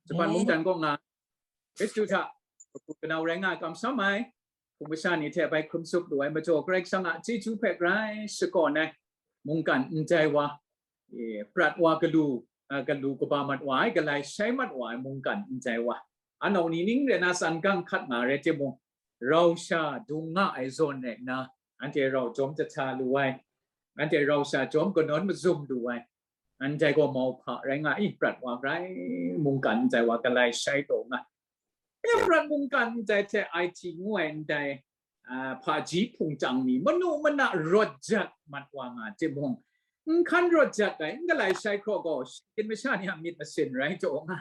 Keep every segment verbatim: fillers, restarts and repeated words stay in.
Japan mungdan kaw nga, Kristu hta, kanau rai nga ai kamsham ai, hpung masha ni hte bai hkrum tsup lu ai majaw, Karai Kasang a chyeju hpe grai shakawn ai, mungkan ndai wa, e, prat wa galu, a, galu kaba mat wa ai, galai shai mat wa ai mungkan ndai wa. Anau ni ning rai na tsan gang hkat nga rai timung, rau sha dung nga ai zawn rai nna, anhte rau jawm jahta lu ai, anhte rau sha jawm kanawn mazum lu ai, ndai gaw mauhpa rai nga i, prat wa grai mungkan ndai wa galai shai taw nga. Ya prat mungkan ndai hte I T ngu ai ndai, a, hpaji hpung chyang mi, manu mana rawt jat mat wa nga timung, n hkan rawt jat ai, n galai shai hkraw gaw, shinggyim masha ni a myit masin rai taw nga.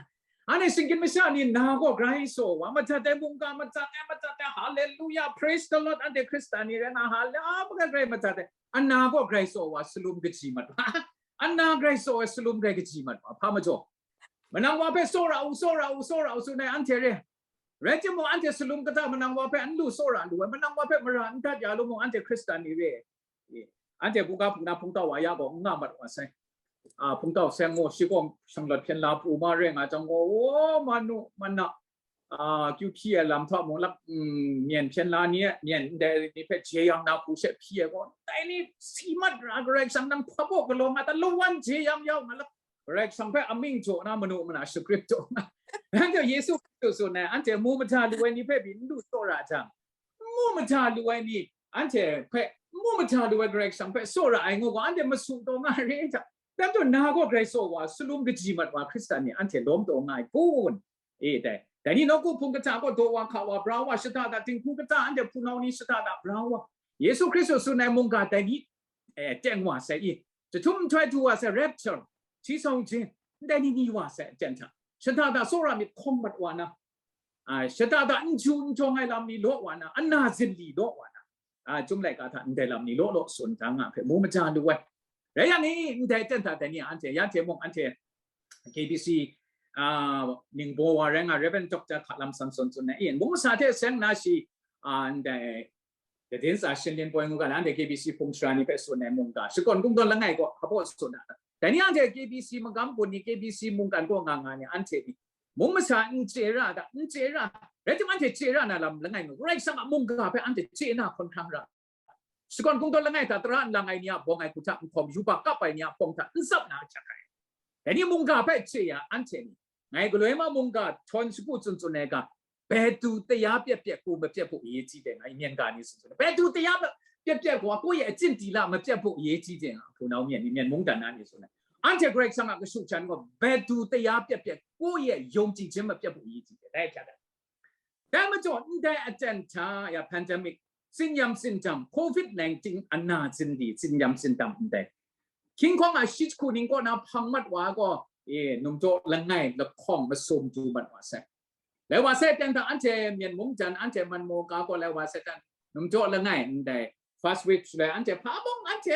Anhte shinggyim masha ni na gaw grai saw wa, madat ai mungga, madat ai, madat ai, hallelujah, praise the Lord, anhte Hkristan ni rai nga, hallelujah, a, madat grai madat ai, ana gaw grai saw wa, salum kaji mat wa, ana grai saw ai, salum grai kaji mat wa, hpa majaw, manang wa hpe tsawra u, tsawra u, tsawra u, tsun ai anhte re. Rai timung, anhte salum kata manang wa hpe n lu tsawra lu ai, manang wa hpe mara n dat ya lu mung, anhte Hkristan ni re. E, anhte buga hpung na hpungtau wa ya gaw n nga mat wa sai. A, hpungtau seng gaw, shi gaw shanglawt hpyen la pru ma re nga jang gaw, o, manu, mana, a, kyu hpyi ai lam hta mung lak, mm, myen hpyen la ni e, myen ndai ni hpe jeyang na hku she hpyi ai gaw, dai ni si mat ra, Karai Kasang nang hpa baw galaw nga ta, lawan jeyang yau nga lak, Karai Kasang hpe amying jaw na manu mana shakrit jaw nga. Anhte Yesu Hkristu tsun ai, anhte mu maja lu ai ni hpe pyi n lu tsawra jang, mu maja lu ai ni, anhte hpe mu maja lu ai Karai Kasang hpe tsawra ai ngu gaw, anhte masu taw nga re hta, dai majaw na gaw grai saw wa, salum kaji mat wa Hkristan ni anhte lawm taw nga ai kun? E, dai, dai ni nawku hpung kata gaw daw wa, hka wa, bra wa, shada da, dinghku kata, anhte hpunau ni shada da, bra wa, Yesu Hkristu tsun ai mungga dai ni, e, teng wa sai i, jahtum nhtoi du wa sai, rapture, hti sau jin, ndai ni ni wa sai, aten hta, shada da tsawra myit hkawm mat wa na, a, shada da n ju n jawng ai lam ni law wa na, ana zinli law wa na, a, Chyum laika hta ndai lam ni law law tsun da nga hpe mu maja lu ai. Rai yang e, ndai ten hta dai ni anhte, ya hte mung anhte K B C, a, ningbaw wa rai nga Reverend Doctor Hkalam Samson tsun ai, e, mung masa hte seng na shi, a, ndai သတင်းစာရှင်းလင်းပွဲ ngu ga na, anhte K B C hpung sara ni hpe tsun ai mungga, shakawn kungdawn langai gaw hpa baw tsun ai. Dai ni anhte K B C magam gun ni, K B C mungkan kaw nga nga ni, anhte ni mung masa n chye ra da, n chye ra, rai timung, anhte chye ra na lam langai ngu, Karai Kasang a mungga hpe anhte chye na hkawn hkrang ra. Shakawn kungdawn langai hta tara n lang ai ni a bawng ai hku hta nhkawm, yubak kap ai ni a hpawng hta n tsap na ahkyak ai. Dai ni mungga hpe chye ya, anhte ni, ngai galoi ma mungga htawn shagu tsun tsun ai ga, ဘယ်သူတရားပြက်ပြက်ကိုမပြတ်ဖို့အရေးကြီးတယ် ငါအင်္ဂါနေ့ဆိုဆိုတယ် ဘယ်သူတရားပြက်ပြက်ကိုကိုယ့်ရဲ့အကျင့်တီလမပြတ်ဖို့အရေးကြီးတယ် အဖူနောင်မြတ်နေမြတ်မုန်းတန်နာနေဆိုနေ အန်တီဂရိတ်ဆန်ကကရှုချန်ကို ဘယ်သူတရားပြက်ပြက်ကိုယ့်ရဲ့ယုံကြည်ခြင်းမပြတ်ဖို့အရေးကြီးတယ် တိုက်ကြတာဒါမှမဟုတ် pandemic စင်ယမ်စင်တမ် COVID nineteen အနာကျင်ဒီစင်ယမ်စင်တမ်တဲ့ King Kong a shi hku ning kaw na hpang mat wa gaw, e, numjaw langai lahkawng masum du mat wa sai. Lai wa sai teng hta anhte Myen mung jan, anhte man maw ga gaw lai wa sai teng, numjaw langai ndai first week shaloi anhte hpa mung anhte,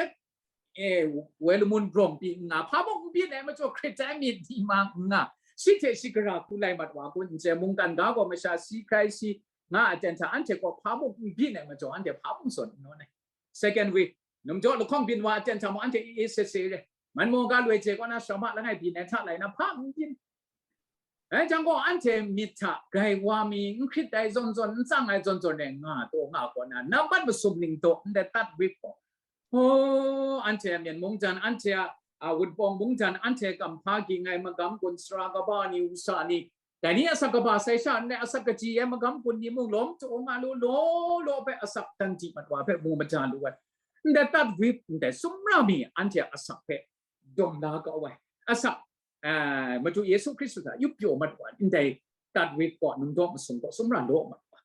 e, woi lamun brawng pyi n nga, hpa mung n byin ai majaw hkrit ai myit di ma n nga, shi hte shi gara hku lai mat wa kun, n chye, mungkan ga gaw masha si hkrai si nga ai teng hta anhte gaw hpa mung n byin ai majaw anhte hpa mung zawn n nawn ai. Second week, numjaw lahkawng byin wa ai teng hta mung anhte e e se se re. Man maw ga loi je kaw na sara ma langai byin ai hta lai na hpa n byin. Dai jang gaw anhte myit hta grai wa mi, n hkrit ai zawn zawn, n tsang ai zawn zawn rai nga taw nga kaw na, nambat masum ning daw ndai tat wip gaw, o, anhte a Myen mung jan, anhte a, a, Wutpawng mung jan, anhte kamhpa ging ai magam gun sara kaba ni, usa ni, dai ni asak kaba sai sha nre asak kaji ai magam gun ni mung lawm taw nga lu, law law hpe asak dan di mat wa hpe mu maja lu ai. Ndai tat wip ndai sumra mi anhte asak hpe dawm la kau ai. Asak, a, Madu Yesu Hkristu hta yup pyaw mat wa, ndai tat wip gaw, nungdaw masum gaw, sumra law mat wa.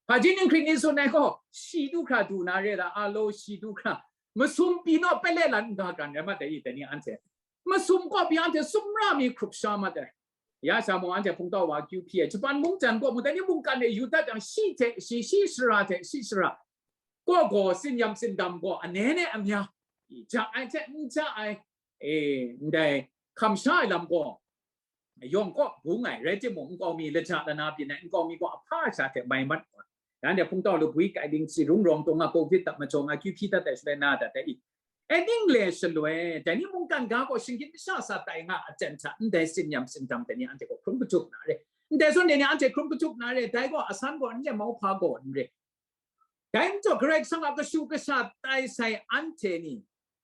Hpaji ning hkrit ni tsun ai gaw, shi du hkra du na re la, alo shi du hkra, masum pyi naw pele lan n ga gan rai mat ai, dai ni anhte. Masum kaw pyi anhte sumra mi hkrup sha mat ai. Ya sha mung anhte hpungtau wa akyu hpyi ai, Japan mung jan gaw mung, dai ni mungkan e yu dat yang, shi hte shi, shi sara hte shi sara, gaw gaw, sinyam sindam gaw, ane ne amya, ja ai hte n ja ai, e, ndai hkam sha ai lam gaw, yawng kaw bung ai rai timung, nkau mi laja lana byin ai nkau mi gaw ahpa sha hte mai mat wa, nanhte hpungtau labwi kai ding si rung rawng tung a, covid tat majaw nga, kyu hpyi dat ai shaloi na dat ai i, E ning le shaloi, dai ni mungkan ga gaw shinggyim masha sa tai nga a ten hta, ndai tsin-yam tsindam dai ni anhte gaw hkrum katup na re. Ndai zawn dai ni anhte hkrum katup na re, dai gaw asan gaw n le mauhpa gaw n re. Dai majaw Karai Kasang a kashu kasha tai sai anhte ni,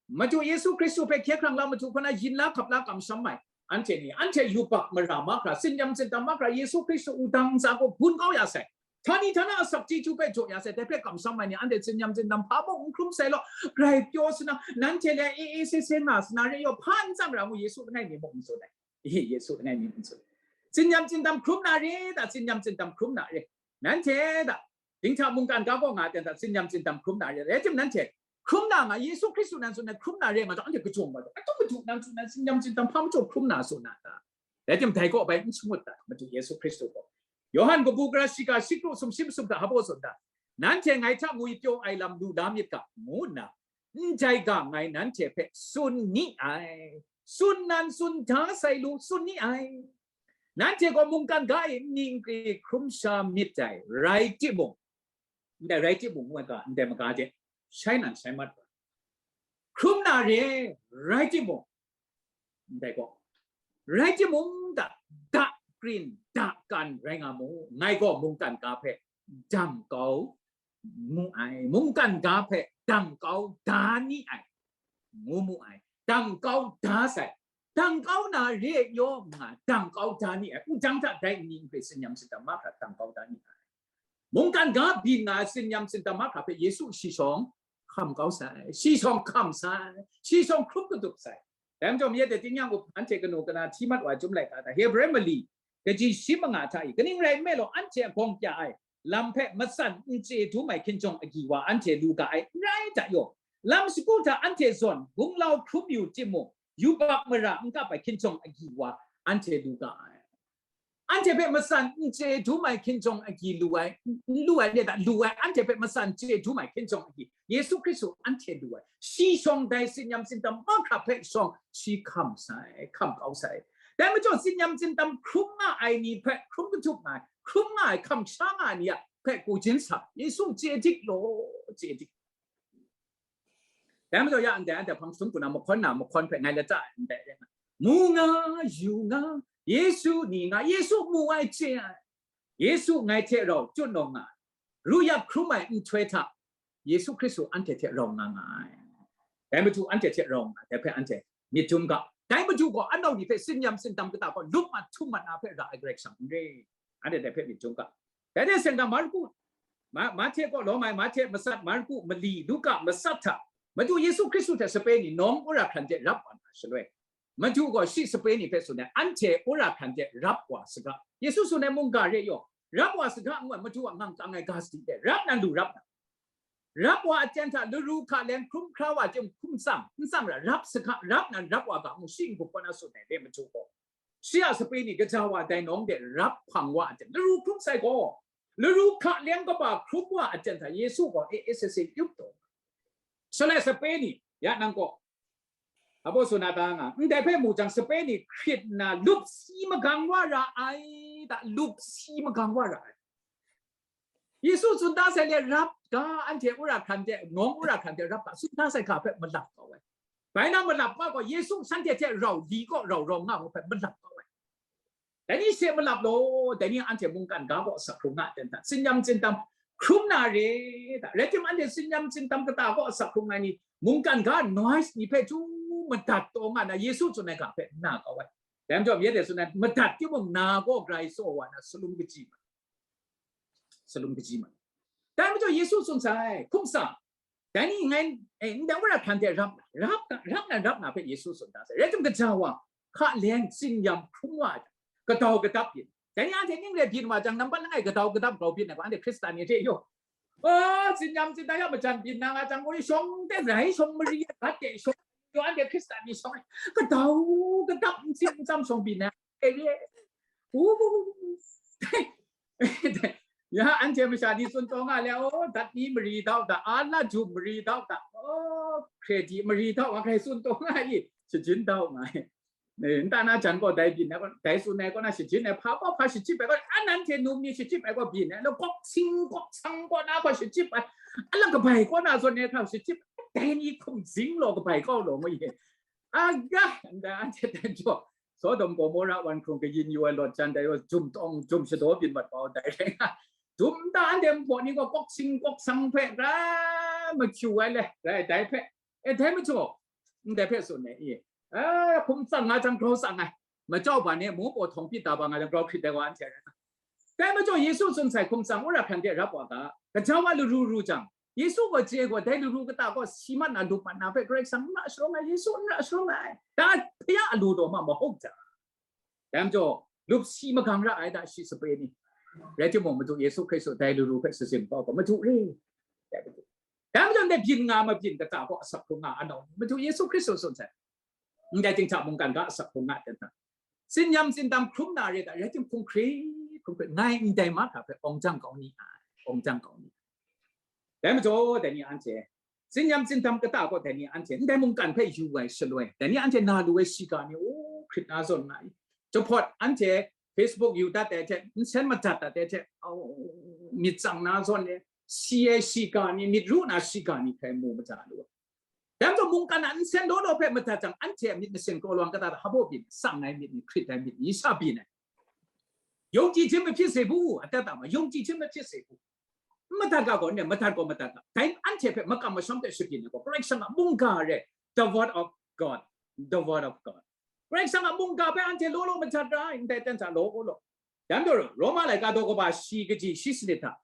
Madu Yesu Hkristu hpe hkye hkrang la madu hpana yin la hkap la kamsham ai anhte ni, anhte yubak mara mahkra, tsin-yam tsindam mahkra, Yesu Hkristu wudang ntsa gaw gun kau ya sai. Htani htana asak chyeju hpe jaw ya sai, dai hpe kamsham ai ni, anhte tsin-yam tsindam hpa mung n hkrum sai law, grai pyaw sa na, nanhte le e e se se nga sa na re yaw, hpa n tsang ra mu, Yesu langai mi mung n tsun ai. Yesu langai mi mung n tsun ai. Tsin-yam tsindam hkrum na re ta, tsin-yam tsindam hkrum na re. Nanhte ta, dinghta mungkan ga gaw nga ten ta, tsin-yam tsindam hkrum na re. Rai tim nanhte, hkrum na nga, Yesu Hkristu nan tsun ai hkrum na re nga ta, anhte kajawng wa ta, atum madu nan tsun ai tsin-yam tsindam hpa majaw hkrum na tsun na ta. Rai tim dai gaw bai n shangut ta, Madu Yesu Hkristu gaw. Yawhan kabu gara shiga shikru sumshi masum hta hpa baw tsun ta, nanhte ngai hta ngwi pyaw ai lam lu la myit ga, ngu nna, ndai ga ngai nanhte hpe tsun ni ai, tsun nan tsun da sai lu, tsun ni ai. Nanhte gaw mungkan ga e nning hkri hkrum sha myit dai, rai timung, ndai rai timung, ngu ai ga, ndai maga de, shai nan shai mat ga, hkrum na re, rai timung, ndai gaw, rai timung da, da krin, da kan rai nga mu, ngai gaw mungkan ga hpe dang kau mu ai, mungkan ga hpe dang kau da ni ai, ngu mu ai, dang kau da sai, dang kau na re yaw nga, dang kau da ni ai, wudang hta dai nning hpe tsin-yam tsindam mahkra dang kau da ni ai. Mungkan ga byin nga ai tsin-yam tsindam mahkra hpe Yesu shi shawng hkam kau sai, shi shawng hkam sai, shi shawng hkrum katup sai. Dai majaw, myit de, tingnyang u, anhte kanu kana hti mat wa ai Chyum laika hta, Hebre mali kaji shi manga hta i, kaning rai nme law, anhte a gawng pya ai lam hpe matsan n chye dum ai hkinjawng agyi wa anhte lu ga ai, n rai hta yaw, lam sagu hta anhte zawn gunglau hkrum yu timung, yubak mara n kap ai hkinjawng agyi wa anhte lu ga ai. Anhte hpe matsan n chye dum ai hkinjawng agyi lu ai, n lu ai, neta lu ai, anhte hpe matsan chye dum ai hkinjawng agyi, Yesu Hkristu anhte lu ai, shi shawng dai tsin-yam tsindam mahkra hpe shawng shi hkam sai, hkam kau sai. Dai majaw, tsin-yam tsindam hkrum nga ai ni hpe hkrum katup nga ai, hkrum nga ai, hkam sha nga ai ni a hpe ku jin sa, Yesu chye dik law, chye dik. Dai majaw, ya ndai anhte hpang sum kuna mahkawn na mahkawn hpe ngai lata ai ndai rai nga, mu nga, yu nga, Yesu ni nga, Yesu mu ai chye ai, Yesu ngai hte rau chyanawng nga ai, ru yap hkrum ai nhtoi hta Yesu Hkristu anhte hte rau nga nga ai. Dai Madu anhte hte rau nga, dai hpe anhte myit dum ga. Dai Madu gaw anau ni hpe tsin-yam tsindam kata gaw lup mat htum mat na hpe ra ai Karai Kasang n re. Anhte dai hpe myit dum ga. Dai hte seng ga, Marku, Ma-, Mahte kaw lawm ai, Mahte matsat, Marku mali, Luka matsat hta Madu Yesu Hkristu hte sape ni nawng wora hkran de rap wa na shaloi, Madu gaw shi sape ni hpe tsun ai, anhte wora hkran de rap wa saga. Yesu tsun ai mungga re yaw, rap wa saga ngu ai, Madu a ngang kang ai ga sadi de rap nan lu rap na. Rap wa aten hta laru hka leng hkrum hkra wa chyum hkum tsang, n tsang ra, rap saga, rap nan rap wa ga ngu shi n-gup kaw na tsun ai re, Madu gaw. Shi a sape ni gaja wa dai nawng de rap hpang wa aten, laru hkrum sai gaw, laru hka leng kaba hkrum wa aten hta Yesu gaw e e se se yup taw. Shaloi sape ni, ya nang gaw, Apostle na ta nga, ndai hpe mu jang, sape ni hkrit nna lup si magang wa ra ai, ta, lup si magang wa ra ai. Yesu tsun da sai le rap ga, anhte wora hkran de, nawng wora hkran de rap ga, tsun da sai ga hpe malap kau ai. Bai na malap ga gaw, Yesu shanhte hte rau li kaw rau rau nga mu hpe malap kau ai. Dai ni she malap law, dai ni anhte mungkan ga kaw asak hkrung nga ten hta, tsin-yam tsindam hkrum na re ta, rai timung, anhte tsin-yam tsindam kata kaw asak hkrung ai ni, mungkan ga noise ni hpe chyu madat taw nga na, Yesu tsun ai ga hpe na kau ai. Dai majaw, myit de tsun ai, madat timung na gaw grai tsaw wa na, salum kaji ma, salum kaji ma. Dai majaw, Yesu tsun sai, hkum sa, dai ni ngai, eh, ndai wora hkran de rap na, rap na, rap na, rap na hpe Yesu tsun da sai. Rai timung, gaja wa, hka leng tsin-yam hkrum wa ai, gadau gadap byin. Dai ni anhte ning re byin wa jang, nampat langai gadau gadap grau byin ai gaw, anhte Hkristan ni hte yaw, o, tsin-yam tsindam ya majan byin na nga jang, gaw shawng de rai, shawng mari, gat de shawng, yaw, anhte Hkristan ni shawng, gadau gadap n tsin n tsam shawng byin ai. Ya, anhte masha ni tsun taw nga le, o, dat ni mari dau da, a la jum mari dau da, o, credit mari dau, wa hkrai tsun taw nga i, shajin dau nga ai. Eh, nta na jan gaw dai byin ai, dai tsun ai kaw na shajin ai, hpa gaw hpa shachyip ai kaw, a, nanhte num ni shachyip ai gaw byin ai, law kawk sing kawk sang kaw na gaw shachyip ai, a, la kabai kaw na zawn ai hkra shachyip ai, dai ni hkum zing law kabai kau law ngu ye. Aga, ndai anhte dan jaw, Sodom Gomora wan hkrung kayin yu ai lawt jan dai, jum tawng, jum shadaw byin mat pau dai rai nga. Jum da anhte npawt ni gaw kawk sing kawk sang hpe rai mahkyu ai le, rai dai hpe, e, dai majaw, ndai hpe tsun ai i, a, hkum tsang nga jang grau tsang ai, majau ban e, mu paw htawng pyi da ba nga jang grau hkrit ai wa anhte rai nga. Dai majaw Yesu tsun sai hkum tsang wora hkran de rap wa ga, kajau a laru ru jang, Yesu gaw chye gaw, dai laru kata gaw si mat na, lup mat na hpe Karai Kasang n ra sharawng ai, Yesu n ra sharawng ai. Da hpya a lu taw ma mahkra jang, dai majaw, lup si magang ra ai da shi sape ni. Rai timung, Madu Yesu Hkristu dai laru hpe sazin kau gaw, Madu re. Dai majaw, dai byin nga mabyin kata gaw asak hkrung nga anau ni, Madu Yesu Hkristu tsun sai. Ndai ting hta mungkan ga asak hkrung nga ten hta, tsin-yam tsindam hkrum na re ga, rai tim hkungkrit hkungkrit ngai ndai mahkra hpe awng jang kau ni ai, awng jang kau ni ai. Dai majaw, dai ni anhte, tsin-yam tsindam kata gaw dai ni anhte ndai mungkan hpe yu ai shaloi, dai ni anhte na lu ai shiga ni, o, hkrit na zawn nga ai. Jahpawt anhte Facebook yu dat ai hte, nsen madat dat ai hte, o, myit tsang na zawn e, si ai shiga ni, myit ru na shiga ni hpe mu maja lu ai. Dai majaw mungkan a nsen law law hpe madat jang, anhte a myit masin kraw lawang kata hta hpa byin, tsang ai myit ni, hkrit ai myit ni, sha byin ai. ယုံကြည်ခြင်းမဖြစ်စေဘူး, အသက်တာမှာ ယုံကြည်ခြင်းမဖြစ်စေဘူး. N madat ga gaw n re, madat gaw madat ga. Dai anhte hpe makam masham hte shabyin ai gaw, Karai Kasang a mungga re, the word of God, the word of God. Karai Kasang a mungga hpe anhte law law madat ra ai, ndai ten hta law law. Dai majaw, Roma laika daw kaba shi kaji shi sanit hta,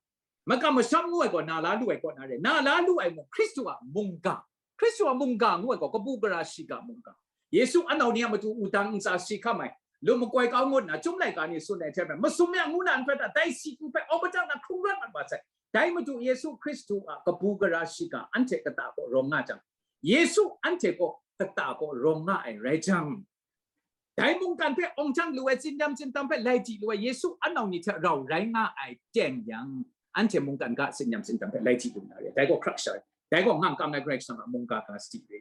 makam masham ngu ai gaw na la lu ai kaw na re, na la lu ai mung Hkristu a mungga, Hkristu a mungga ngu ai gaw kabu gara shiga mungga, Yesu anau ni a matu wudang ntsa si hkam ai, lu makoi kau ngut nna, Chyum laika ni tsun ai hte maren, masum ya ngu na n hpe hta, dai si hku hpe awng majaw na hkrung rawt mat wa sai. Dai Madu Yesu Hkristu a kabu gara shiga anhte kata kaw rawng nga jang, Yesu anhte kaw kata kaw rawng nga ai rai jang, dai mungkan hpe awng jang lu ai, tsin-yam tsindam hpe lai di lu ai Yesu anau ni hte rau rai nga ai teng yang, anhte mungkan ga tsin-yam tsindam hpe lai di lu na re, dai gaw hkrak sha ai, dai gaw ngang kang ai Karai Kasang a mungga ga sadi re.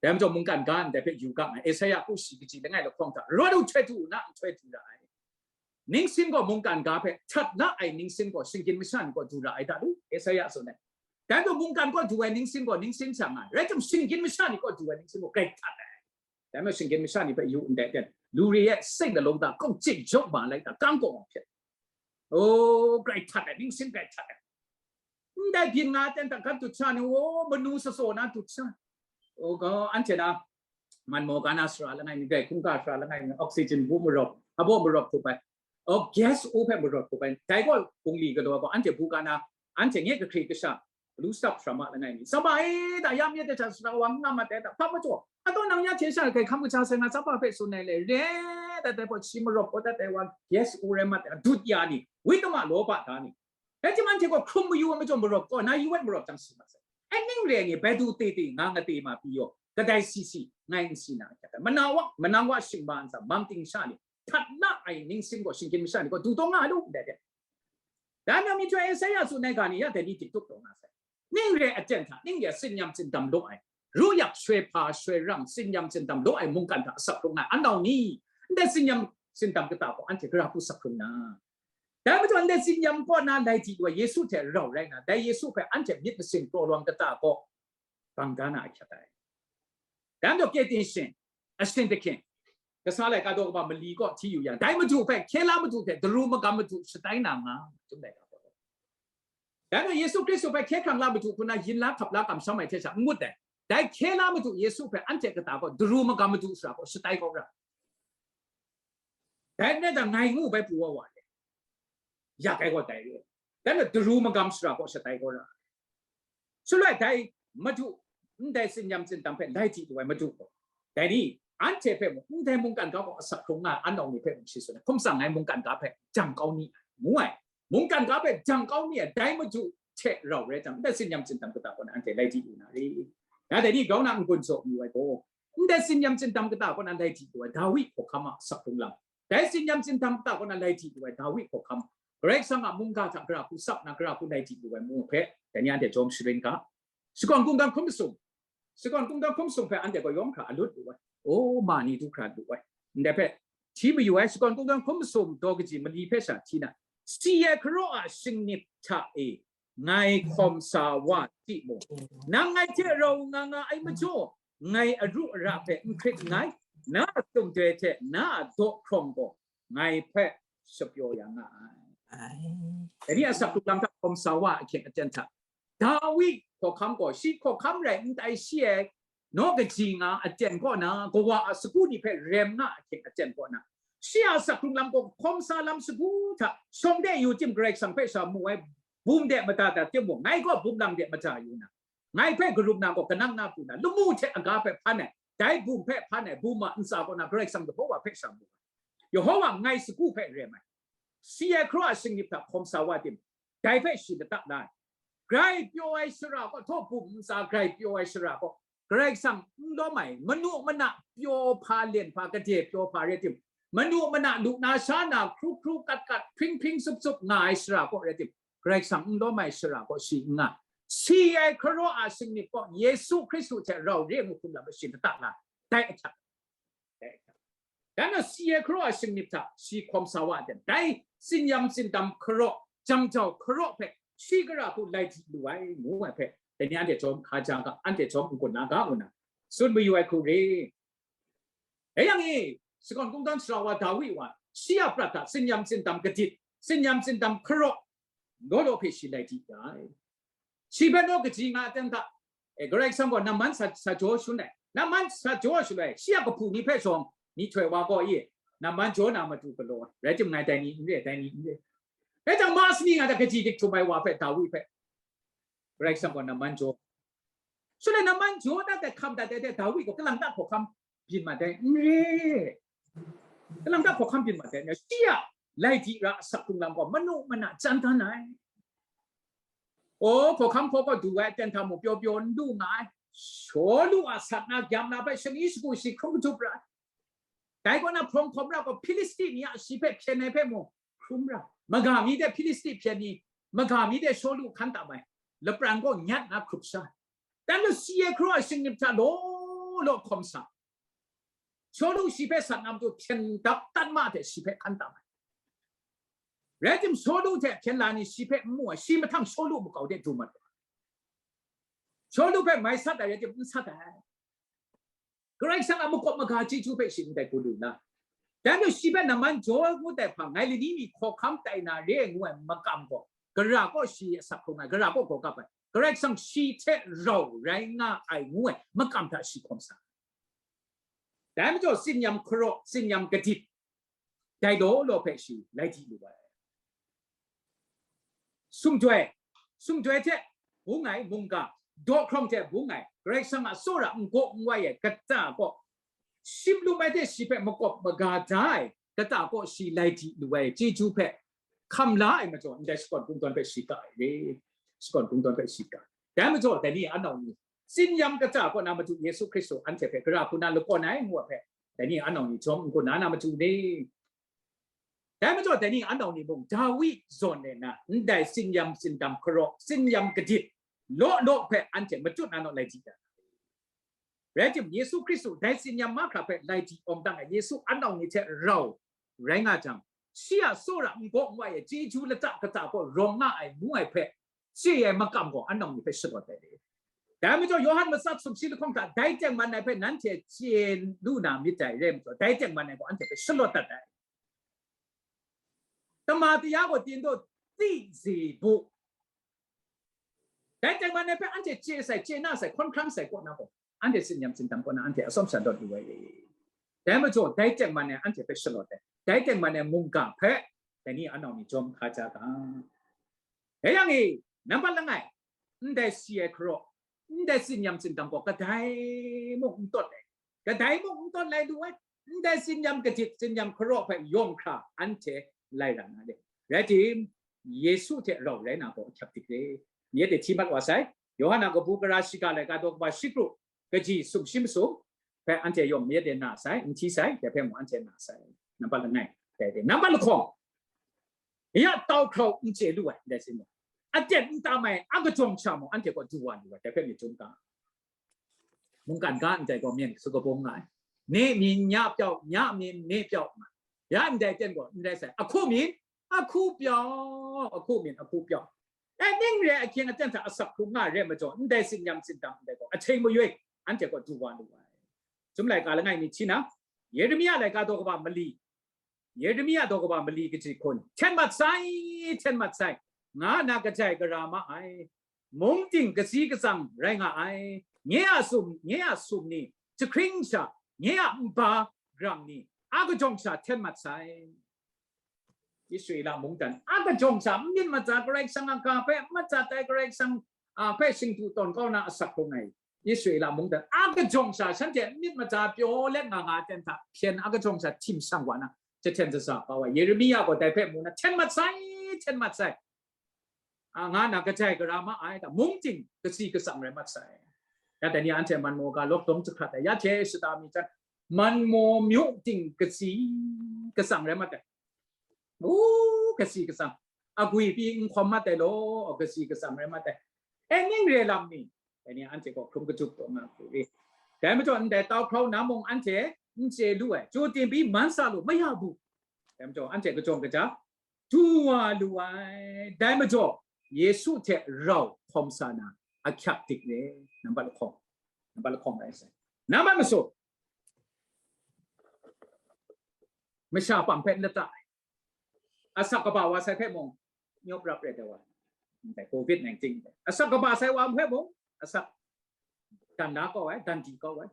Dai majaw mungkan ga ndai hpe yu ga nga, Esaia hku shi kaji langai lahkawng hta, rawt u, htoi du u na, nhtoi du ra ai. Ningsin gaw mungkan ga hpe htat la ai ningsin gaw shinggyim masha ni kaw du ra ai ta lu, Esaia tsun ai. Dai gaw mungkan kaw du ai ningsin gaw ningsin sha nga ai, rai timung, shinggyim masha ni kaw du ai ningsin gaw grai htat ai. Dai majaw shinggyim masha ni hpe yu ndai ten, lu re ai, seng na lawng ta kau chye jaw ma lai ta, kang kaw ma hpyen. O, grai htat ai, ningsin grai htat ai. Ndai byin nga ten hta hkan dut sha ni, o, manu sasa na dut sha. O, gaw, anhte na, man maw ga na sara langai mi, grai hkungga sara langai mi, oxygen bu marawp, hpa baw marawp hkup ai. O, gas u hpe marawt hkup ai. Dai gaw bungli galaw gaw, anhte bu ga na, anhte nye kahkri kasha, galu sap hkra ma langai mi, tsawmpa e, da ya myit ai hta sara wa n nga mat ai ta, hpa majaw, ataw nang ya hte sha grai hkam kaja sai nga, tsawmpa hpe tsun ai le, re, dat ai gaw shi marawp kau dat ai wa, gas u rai mat ai, dut ya ni, witama law ba da ni, rai timung, anhte gaw hkrum mayu ai majaw marawp kau, na yu ai marawp jang si mat sai. Ai ning re ai ni, bai du te te nga nga te ma pyi yaw, kadai si si, ngai n si na hkyak ai. Manang wa, manang wa shingma ntsa, mam ting sha ni, htat la ai ningsin gaw shinggyim masha ni gaw du taw nga lu ndai hte. Dai na myihtoi Esaia tsun ai ga ni ya dai ni dik tup taw nga sai. Ning re ai aten hta, ning re ai tsin-yam tsindam law ai, ru yak shoi hpa shoi rang tsin-yam tsindam law ai mungkan hta asak hkrung nga ai, anau ni, ndai tsin-yam tsindam kata gaw anhte gara hku sak hkrung na? Dai majaw ndai tsin-yam kaw na lai di lu ai Yesu hte rau rai nna, dai Yesu hpe anhte myit masin kraw lawang kata gaw bang da na ahkyak ai. Dai majaw, ကယ်တင်ရှင်, အရှင်သခင်, ကစားလိုက်ကားသောကမ္ဘာမလီကော့ထီယူရန် ဒိုင်းမတူဖဲခဲလမ်းမတူဖဲဒရူးမကမ်မတူရှတိုင်းနာငါ ကျုံးလိုက်တာပေါ့။ ဒါကြောင့်ယေရှုခရစ်တော်ဖဲခဲခံလမ်းမတူခုနယင်လမ်းခပ်လမ်းကမ်ရှမ်းမိုင်ထဲချာငုတ်တယ်။ ဒါခဲလမ်းမတူယေရှုဖဲအန်တဲ့ကတာပေါ့ ဒရူးမကမ်မတူဆိုတာပေါ့ ရှတိုင်းကောက်ရ ဒါနဲ့တငိုင်ငူပဲပူဝဝတယ် ရခိုင်ကောက်တယ် ဒါနဲ့ဒရူးမကမ်ဆိုတာပေါ့ ရှတိုင်းကောက်ရ ဆိုတော့ဒိုင်းမတူ ndai tsin-yam tsindam hpe lai di lu ai Madu gaw, dai ni, anhte hpe mung, ndai mungkan ga gaw asak hkrung nga ai, anau ni hpe mung shi tsun ai, hkum tsang ai mungkan ga hpe jang kau ni ai, ngu ai, mungkan ga hpe jang kau ni ai, dai Madu hte rau rai jang, ndai tsin-yam tsindam kata gaw na anhte lai di lu na re? Na dai ni grau na n-gun jaw mayu ai gaw, ndai tsin-yam tsindam kata gaw na lai di lu ai, Dawi hkawhkam a asak hkrung lam, dai tsin-yam tsindam kata gaw na lai di lu ai, Dawi hkawhkam, Karai Kasang a mungga hta gara hku sap na, gara hku lai di lu ai ngu hpe, dai ni anhte jawm sharin ga. Shakawn kungdawn hkrum masum, shakawn kungdawn hkrum masum hpe anhte gaw yawng hkra alut lu ai, o, ma ni du hkra lu ai, ndai hpe hti mayu ai. Shakawn kungdawn hkrum masum daw kaji mali hpe sha hti na, si ai hkaraw a shingnip hta e, ngai hkawm sa wa timung, nang ngai hte rau nga nga ai majaw, ngai aru ara hpe n hkrit nngai, na sumdoi hte na daw hkrawng gaw ngai hpe shapyaw ya nga ai. Dai ni a asak hkrung lam hta hkawm sa wa ahkying aten hta, Dawi hkawhkam gaw shi hkawhkam rai n tai, shi ai naw kaji nga aten kaw na, kawa a sagu ni hpe rem nga ahkying aten kaw na, shi a asak hkrung lam gaw hkawm sa lam sagu hta shawng de yu tim, Karai Kasang hpe sha mu ai bum de mada dat timung, ngai gaw bum lang de mada yu na, ngai hpe karum na gaw kanang na pru na, lamu hte aga hpe hpan ai, dai bum hpe hpan ai, bum a ntsa kaw na Karai Kasang Yehowa hpe sha mu ai. Yehowa ngai sagu hpe rem ai. Si ai hkra a shingnip hta hkawm sa wa tim, dai hpe shi lata la ai. Grai pyaw ai shara kaw, htaw bum ntsa grai pyaw ai shara kaw, Karai Kasang n lawm ai, manu mana pyaw hpa, len hpa, gade pyaw hpa rai tim, manu mana lu na sha na hkru hkru kat kat, hpring hpring tsup tsup nga ai shara kaw rai tim, Karai Kasang n lawm ai shara kaw shi n nga. Si ai hkra a shingnip kaw Yesu Hkristu hte rau re ngu hkum lam shi lata la, dai ahkyak. Dan na si ai hkra a shingnip hta shi hkawm sa wa ai, dai tsin-yam tsindam hkra, jang jau hkra hpe shi gara hku lai di lu ai, ngu ai hpe, dai ni anhte jawm hka ja ga, anhte jawm n-gun na ga ngu na tsun mayu ai hku re. Dai yang e, shakawn kungdawn sara wa Dawi wa, shi a prat hta tsin-yam tsindam gadit, tsin-yam tsindam hkra, law law hpe shi lai di ya ai. Shi hpe naw kaji nga ai aten hta, e, Karai Kasang gaw namman sa, sa jaw shangun ai. Namman sa jaw shaloi, shi a kahpu ni hpe shawng, myihtoi wa gaw, i, namman jaw na matu galaw ai. Rai timung, ngai dai ni n re, dai ni n re. Rai jang, ma sani nga hta kaji dik htum ai wa hpe, Dawi hpe, Karai Kasang gaw namman jaw. Shaloi namman jaw dat ai, hkam dat ai hte Dawi gaw kalang ta hkawhkam byin mat ai n re. Kalang ta hkawhkam byin mat ai n re. Shi a lai di ra asak hkrung lam gaw manu mana chyan dan ai. O, hkawhkam hkaw kaw du ai aten hta mung pyaw pyaw n du nga ai. Shawlu a sat na gyam na hpe shani shagu shi hkrum katup ra ai. Dai kaw na hprawng hkawm ra gaw, Hpilisti ni a shi hpe hpyen ai hpe mung hkrum ra. Maga mi de Hpilisti hpyen ni, maga mi de Shawlu hkan tam ai, lapran gaw nyat na hkrup sha. Dan lu si ai hkra a shingnip hta law law hkawm sa. Shawlu shi hpe sat na matu hpyen dap tat ma hte shi hpe hkan tam ai. Rai tim, Shawlu hte hpyen la ni shi hpe n mu ai, shi mahtang Shawlu makau de du mat ai. Shawlu hpe mai sat ai rai tim, n sat ai. Karai Kasang a makawp maga chyeju hpe shi ndai hku lu na. Dai majaw shi hpe namman jaw ngut ai hpang, ngai lani mi hkawhkam tai na re ai ngu ai makam gaw, gara kaw shi asak hkrung ai, gara kaw gaw kap ai, Karai Kasang shi hte rau rai nga ai ngu ai makam hta shi hkawm sa. Dai majaw tsin-yam hkra, tsin-yam gadit, dai law law hpe shi lai di lu ai. Sumdoi, sumdoi hte bung ai mungga, daw hkrawng hte bung ai, Karai Kasang a tsawra n gaw n wai ai kata kaw, shim lum ai hte shi hpe makawp maga da ai kata kaw shi lai di lu ai chyeju hpe hkam la ai majaw, ndai shakawn kungdawn hpe shi ga ai re. Shakawn kungdawn hpe shi ga ai. Dai majaw, dai ni a nau ni, tsin-yam kata kaw na Madu Yesu Hkristu anhte hpe gara hku na lakawn ai ngu ai hpe, dai ni a nau ni jawm n-gun na na matu ni? Dai majaw, dai ni a nau ni mung Dawi zawn e na, ndai tsin-yam tsindam hkra, tsin-yam gadit law law hpe anhte matut na naw lai di ai. Rai tim, Yesu Hkristu dai tsin-yam mahkra hpe lai di awng dang ai Yesu a nau ni hte rau rai nga jang, shi a tsawra n gaw n wai ai chyeju lata kata kaw rawng nga ai ngu ai hpe chye ai makam gaw a nau ni hpe shalawt ai. Dai majaw, Yawhan matsat sumshi lahkawng hta dai tengman ai hpe nanhte chye lu na myit dai rai majaw, dai tengman ai gaw anhte hpe shalawt dat ai. Tama taya gaw tindaw ti zi bu. Dai tengman ai hpe anhte chye sai, chye na sai, hkawn hkrang sai kaw na gaw, anhte tsin-yam tsindam kaw na anhte atsawm sha lawt lu ai. Dai majaw, dai tengman ai anhte hpe shalawt ai. Dai tengman ai mungga hpe, dai ni a nau ni jawm hka ja ga. Dai yang e, nampat langai, ndai si ai hkra, ndai tsin-yam tsindam gaw kadai mung n tawt ai, kadai mung n tawt lai lu ai, ndai tsin-yam gadit, tsin-yam hkra hpe yawng hkra anhte lai ra na le. Rai tim, Yesu hte rau rai na gaw ahkyep dik re. Myit de hti mat wa sai, Yawhan a kabu gara shiga laika daw kaba shi kru, kaji sumshi masum hpe anhte yawng myit de na sai, n hti sai, dai hpe mung anhte na sai. Nampat langai, dai de. Nampat lahkawng, ya tau hkrau n chye lu ai, dai sin mung, aten n tam ai, a kajawng sha mung anhte kaw du wa lu ai, dai hpe myit htum ga. Mungkan ga ndai gaw myen sa kabung nga ai. နေမည်ညပျောက်, ညမည်နေပျောက် nga. Ya ndai ten gaw n rai sai. Ahku myin, ahku pyaw, ahku myin, ahku pyaw. E ning re ai ahkying aten hta asak hkrung nga ai re ai majaw, ndai tsin-yam tsindam ndai gaw ahkying mayoi anhte gaw du wa lu ai. Chyum laika langai mi hti na, Yeremia laika daw kaba mali, Yeremia daw kaba mali kaji hkun, hten mat sai, hten mat sai, nga na kajai gara ma ai, mung ting katsi katsang rai nga ai, nye a sum, nye a sum ni, jahkring sha, nye a nba grang ni, a kajawng sha hten mat sai. Israela mungdan a kajawng sha, myit matsa Karai Kasang a ga hpe, matsa tai Karai Kasang a hpe shingtu tawn kau na asak hkrung ai Israela mungdan a kajawng sha, shanhte myit matsa pyaw let nga nga ten hta hpyen a kajawng sha htim shang wa na, jahten zaza kau ai Yeremia gaw dai hpe mu na, hten mat sai, hten mat sai, a, nga na kajai gara ma ai, ta mung ting katsi katsang rai mat sai. Ya dai ni anhte man maw ga lawk dawng jahkrat ai, ya hte shada mi jan, man maw myu ting katsi katsang rai mat ai. U, katsi katsang, agwi pyi n hkawm mat ai law, katsi katsang rai mat ai. E ning re lam ni, dai ni anhte gaw hkrum katup taw nga hku ri. Dai majaw ndai tau hkrau na mung anhte n chye lu ai, chyu tim pyi man sa lu, maya bu. Dai majaw anhte kajawng kaja du wa lu ai. Dai majaw Yesu hte rau hkawm sa na ahkyak dik re, nambat lahkawng, nambat lahkawng rai sai. Nambat masum, masha pam hpe n lata ai. Asak kaba wa sai hpe mung, nyawp rap ret ai wa, ndai covid nineteen ndai asak kaba sai wa hpe mung, asak dan da kau ai, dan di kau ai.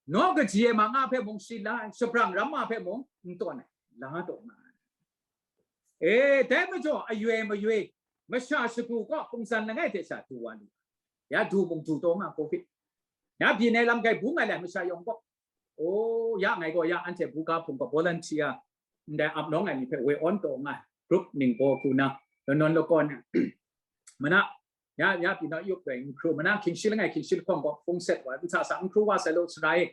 Naw kaji e ma nga hpe mung shi la ai, shabrang ram ma hpe mung n tawn ai, la taw nga ai. E, dai majaw ayoi mayoi, masha shagu kaw hpungsan langai hte sha du wa lu. Ya du mung du taw nga covid. Ya byin ai lam kai bung ai lai masha yawng kaw. O, ya ngai gaw ya anhte buga hpung gaw volunteer, ndai ap nawng ai ni hpe woi awn taw nga ai, group ning baw hku na, lanawn lakawn, mana, ya, ya pyi naw yup doi n hkru, mana hkying shi langai hkying shi lahkawng gaw hpung set wa, n sa sa n hkru wa sai law sara e.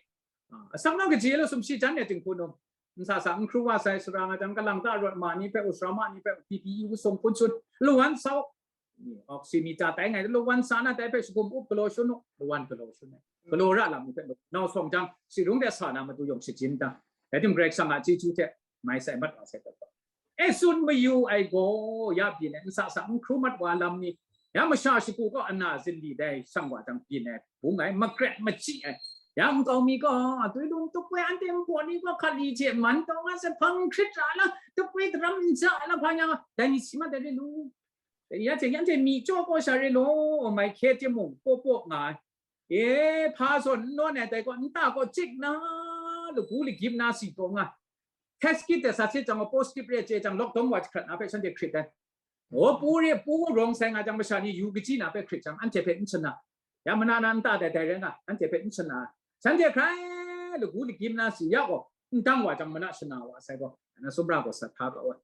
A, asak naw kaji e law sumshi jan e ting hku num, n sa sa n hkru wa sai sara nga jang, kalang ta rawt ma ni hpe, u sara ma ni hpe, P P E u sung hpun sun, lawan sau, oxymeter tai ngai, lawan sa na tai hpe shagum up galaw shun u, lawan galaw shun ai. Galaw ra lam ni hpe, nau sawng jang, sirung de sa na matu yawng shajin ta. Rai tim Karai Kasang a chyeju hte, mai sai mat wa sai dat. E tsun mayu ai gaw, ya byin ai, n sa sa n hkru mat wa lam ni, ya masha shagu gaw ana zinli dai shang wa jang byin ai, bung ai, makret machyi ai. Ya nkau mi gaw, twi lung tup we anhte npaw ni gaw hkat li hte man taw nga sai, hpang hkrit ra la, tup we daram n ja la, hpa yang, dai ni si mat ai re lu. Ya hte, ya hte myi chyaw kaw sha re law, mai hkye timung, paw paw nga ai. E, hpa zawn n nawn ai dai gaw, nta gaw chik na, lagu lagyim na si taw nga. Test kit de sa sit jang gaw, positive re chye jang, lockdown wa jahkrat na hpe shanhte hkrit ai. O, pu re, pu rawng sai nga jang, masha ni yu kaji na hpe hkrit jang, anhte hpe n shana. Ya mana na nta dai dai rai nga, anhte hpe n shana. Shanhte hkrai lagu lagyim na si ya gaw, n dang wa jang, mana shana wa sai gaw, na sumra gaw sat hta kau ai.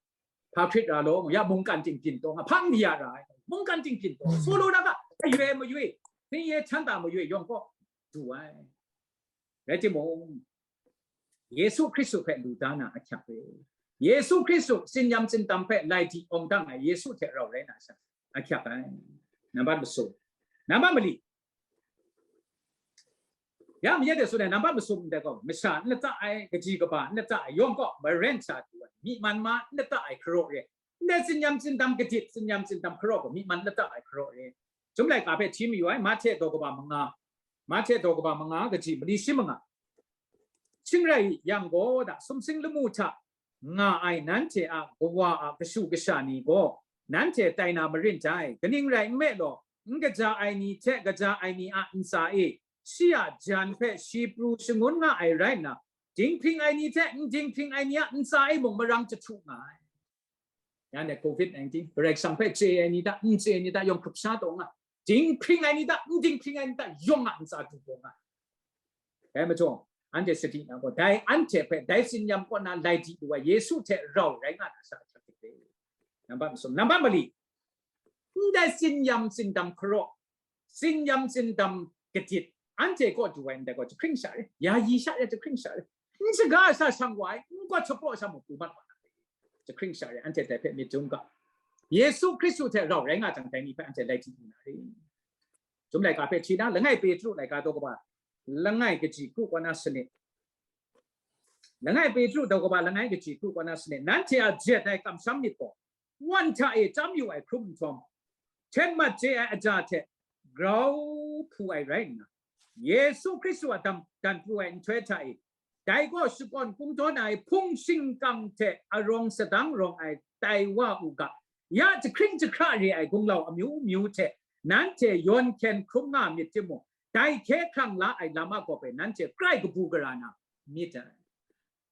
Hpa hkrit ra law, ya mungkan ting byin taw nga, hpang di ya ra ai, mungkan ting byin taw, solo na ga, ayoi mayoi, hpring ye htan ta mayoi yawng kaw du ai. Rai timung, Yesu Hkristu hpe lu da na ahkyak re. Yesu Hkristu tsin-yam tsindam hpe lai di awng dang ai Yesu hte rau rai na sha ahkyak ai. Nambat masum. Nambat mali. Ya, mayat de tsun ai, nambat masum ndai gaw, masha n lata ai, kaji kaba n lata ai, yawng kaw maren sha du ai, myi man ma n lata ai hkaraw re. Ndai tsin-yam tsindam kadit, tsin-yam tsindam hkaraw gaw, myi man lata ai hkaraw re. Chyum laika hpe hti mayu ai, Mahte daw kaba manga, Mahte daw kaba manga, kaji mali shi manga. Shing rai yang gaw, da sumsing lamu hta nga ai nanhte a kawa a kashu kasha ni gaw, nanhte tai na marin dai. Kaning rai nme law, n kaja ai ni hte kaja ai ni a ntsa e, shi a jan hpe shi pru shangun nga ai rai nna, dinghpring ai ni hte n dinghpring ai ni a ntsa e mung marang jahtu nga ai. Ya ne covid nineteen, Karai Kasang hpe chye ai ni hta, n chye ai ni hta, yawng hkrup sha taw nga, dinghpring ai ni hta, n dinghpring ai ni hta, yawng a ntsa du taw nga. Dai majaw, anhte sadi na gaw, dai anhte hpe, dai tsin-yam kaw na lai di lu ai Yesu hte rau rai nga na sha ahkyak dik re. Nambat masum, nambat mali, ndai tsin-yam tsindam hkaraw, tsin-yam tsindam kadit, anhte kaw du ai ndai gaw jahkring sha re, yayi sha re, jahkring sha re. N shaga sha shang wa ai, n gawt shapraw sha mung pru mat wa na re. Jahkring sha re, anhte dai hpe myit dum ga. Yesu Hkristu hte rau rai nga jang, dai ni hpe anhte lai di lu na re. Chyum laika hpe hti na, langai Petru laika daw kaba langai kaji kru kaw na sanit. Langai Petru daw kaba langai kaji kru kaw na sanit. Nanhte a jet ai kamsham myit gaw, wan hta e chyam yu ai hkrum nhtawm, hten mat chye ai aja hte grau hpu ai rai nna, Yesu Hkristu a dam dan pru ai nhtoi hta e, dai gaw shakawn kungdawn ai hpung shingkang hte arawng sadang rawng ai tai wa u ga, ya jahkring jahkra re ai gunglau amyu myu hte nanhte yawn hkyen hkrum nga myit timung, dai hkye hkrang la ai lam a gawp e nanhte grai kabu gara na myit ai.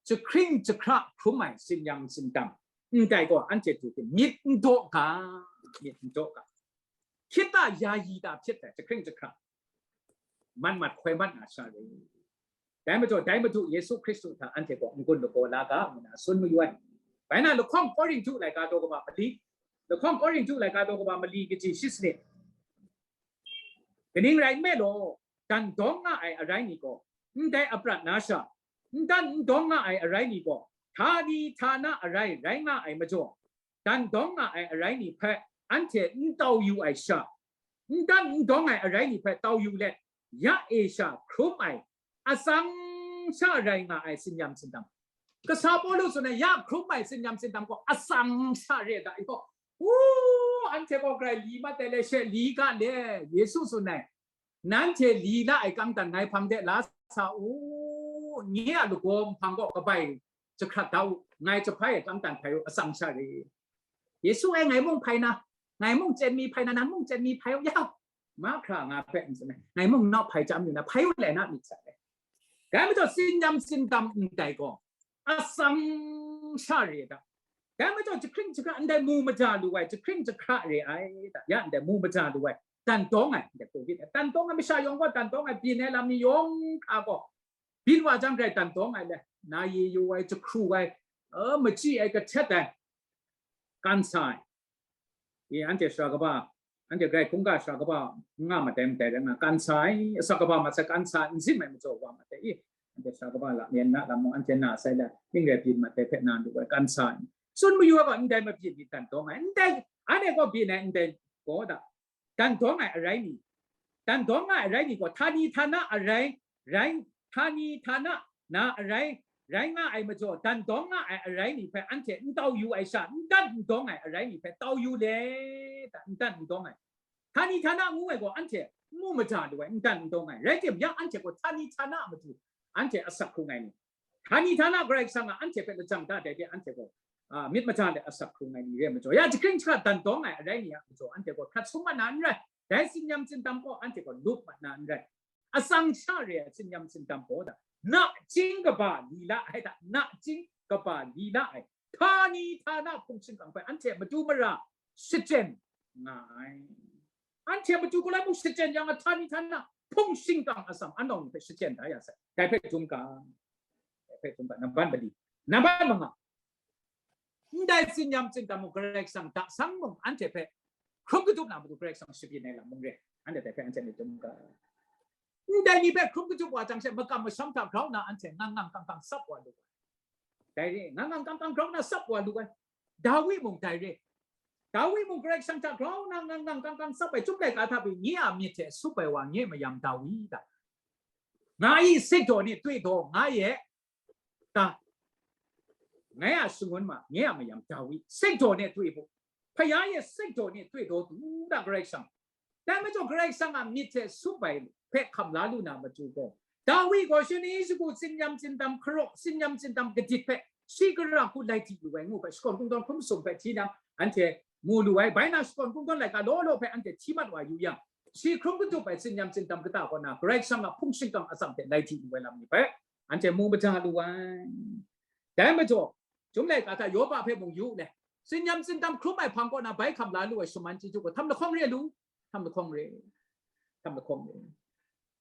Jahkring jahkra hkrum ai tsin-yam tsindam ndai gaw anhte du hte myit n daw ga, myit n daw ga. Hkyit ta yayi ta hpyit ai jahkring jahkra man mat hkoi mat na sha re. Dai majaw, dai Madu Yesu Hkristu hta anhte gaw n-gun lagaw la ga, ngu na tsun mayu ai. Bai na, lahkawng Korinhtu laika daw kaba mali, lahkawng Korinhtu laika daw kaba mali kaji shi sanit. Kaning rai nme law, dan dawng nga ai arai ni gaw, ndai aprat na sha, n dan n dawng nga ai arai ni gaw, htani htana arai rai nga ai majaw, dan dawng nga ai arai ni hpe anhte n tau yu ai sha, n dan n dawng ai arai ni hpe tau yu let, ya e sha hkrum ai, atsang sha rai nga ai tsin-yam tsindam. Kasa Pawlu tsun ai, ya hkrum ai tsin-yam tsindam gaw atsang sha re da i gaw, u, anhte gaw grai li mat ai le, she li ga le, Yesu tsun ai, nanhte li la ai kangtan ngai hpang de la sa u, nye a lagaw nhpang gaw kabai jahkrat da u, ngai jahpai ai kangtan hpai u, atsang sha re. Yesu e ngai mung hpai na, ngai mung chyen mi hpai na, nang mung chyen mi hpai u, ya, mahkra nga hpe n tsun ai, ngai mung nau hpai chyam yu na, hpai u lai na myit sa ai. Dai majaw tsin-yam tsindam ndai gaw, atsang sha re da. Dai majaw jahkring jahkra ndai mu maja lu ai, jahkring jahkra re ai da, ya ndai mu maja lu ai, dan dawng ai, ndai covid ai, dan dawng ai, masha yawng gaw dan dawng ai, byin ai lam ni yawng hkra gaw, byin wa jang grai dan dawng ai le, na ye yu ai, jahkru ai, eh, machyi ai, kahtet ai, kan sa ai. I, anhte sara kaba, anhte grai hkungga sara kaba nga mat ai, mat ai rai nga, kan sa ai, asak kaba mat sai, kan sa ai, n zim ai majaw wa mat ai, i, anhte sara kaba la, myen na lam mung, anhte na sai la, ning rai byin mat ai hpe na lu ai, kan sa ai. Tsun mayu ai gaw, ndai mabyin ni dan dawng ai, ndai, anhte gaw byin ai, ndai gaw da, dan dawng ai arai ni, dan dawng ai arai ni gaw, htani htana arai, rai, htani htana na arai, rai nga ai majaw, dan dawng nga ai arai ni hpe anhte n tau yu ai sha, n dan n dawng ai arai ni hpe tau yu le, da, n dan n dawng ai. Htani htana ngu ai gaw, anhte n mu maja lu ai, n dan n dawng ai. Rai timung, ya anhte gaw htani htana a matu anhte asak hkrung ai ni, htani htana Karai Kasang a anhte hpe lajang da dai hte anhte gaw, a, myit maja let asak hkrung ai ni re ai majaw, ya jahkring jahkra dan dawng ai arai ni a majaw, anhte gaw hkrat sum mat na n rai. Dai tsin-yam tsindam gaw anhte gaw lup mat na n rai. Atsang sha re ai tsin-yam tsindam gaw da, nachying kaba lila ai da, nachying kaba lila ai, htani htana hpung shingkang hpe anhte matu mara shachyen nga ai. Anhte matu galoi mung shachyen yang a, htani htana hpung shingkang atsam anawng hpe shachyen da ya sai. Dai hpe dum ga, dai hpe dum ga, nambat mali, nambat manga. Ndai tsin-yam tsindam mung Karai Kasang da sang mung anhte hpe hkrum katup na matu Karai Kasang shabyin ai lam mung re, anhte dai hpe anhte myit dum ga. Ndai ni hpe hkrum katup wa jang she, makam masham hta grau na anhte ngang ngang kang kang sap wa lu ai. Dai re, ngang ngang kang kang grau na sap wa lu ai. Dawi mung dai re. Dawi mung Karai Kasang hta grau na ngang ngang kang kang sap ai, Chyum laika hta pyi nye a myit hte sup ai wa, nye mayam Dawi da. Nga i sekdaw ni tui daw, nga ye ta, ngai a shangun ma, nye a mayam Dawi, sekdaw ni tui bu, hpaya ye sekdaw ni tui daw du da Karai Kasang. Dai majaw Karai Kasang a myit hte sup ai hpe hkam la lu na matu gaw, Dawi gaw shani shagu tsin-yam tsindam hkaraw, tsin-yam tsindam gadit hpe shi gara hku lai di lu ai ngu hpe, shakawn kungdawn hkrum sum hpe hti nang anhte mu lu ai. Bai na shakawn kungdawn laika law law hpe anhte hti mat wa yu yang, shi hkrum katup ai tsin-yam tsindam kata kaw na Karai Kasang a hpung shingkang atsam hte lai di lu ai lam ni hpe anhte mu maja lu ai. Dai majaw, Chyum laika hta Yoba hpe mung yu le, tsin-yam tsindam hkrum ai hpang kaw na bai hkam la lu ai shaman chyeju gaw htam lahkawng re lu, htam lahkawng re, htam lahkawng re.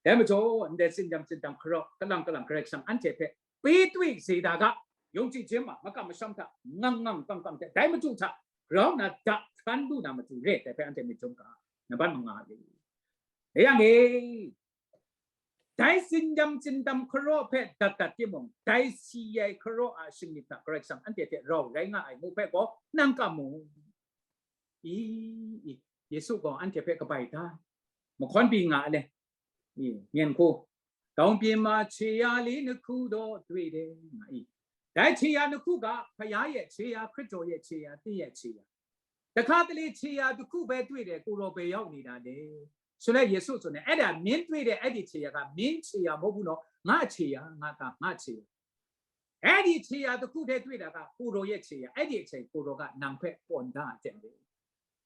Dai majaw, ndai tsin-yam tsindam hkaraw, kalang kalang Karai Kasang anhte hpe petui zeda ga, yawng chyi jim ma, makam masham hta ngang ngang kang kang hte, dai matu hta grau na da hkan lu na matu re, dai hpe anhte myit dum ga, nambat manga re. Dai yang e, dai tsin-yam tsindam hkaraw hpe dat dat timung, dai si ai hkaraw a shinglit hta Karai Kasang anhte hte rau rai nga ai ngu hpe gaw nang kam mu. I, i, Yesu gaw anhte hpe kabai da, mahkawn byi nga le, i, myen hku, တောင်ပြင်မှာ ခြေရာလေးနှစ်ခုတော့ တွေ့တယ် nga i. Dai hte ya nahku ga, hpaya ye hte ya, Hkristu ye hte ya, tinye hte ya. တခါတလေခြေရာတစ်ခုပဲတွေ့တယ် ကိုယ်တော်ဘယ်ရောက်နေတာလဲဆိုတော့ယေရှုဆိုနေအဲ့ဒါမင်းတွေ့တဲ့အဲ့ဒီခြေရာကမင်းခြေရာမဟုတ်ဘူးနော်ငါခြေရာငါကငါခြေရာအဲ့ဒီခြေရာတစ်ခုတည်းတွေ့တာကကိုယ်တော်ရဲ့ခြေရာအဲ့ဒီအချိန်ကိုယ်တော်ကနံဖက်ပွန်တာအကျင့်ပဲ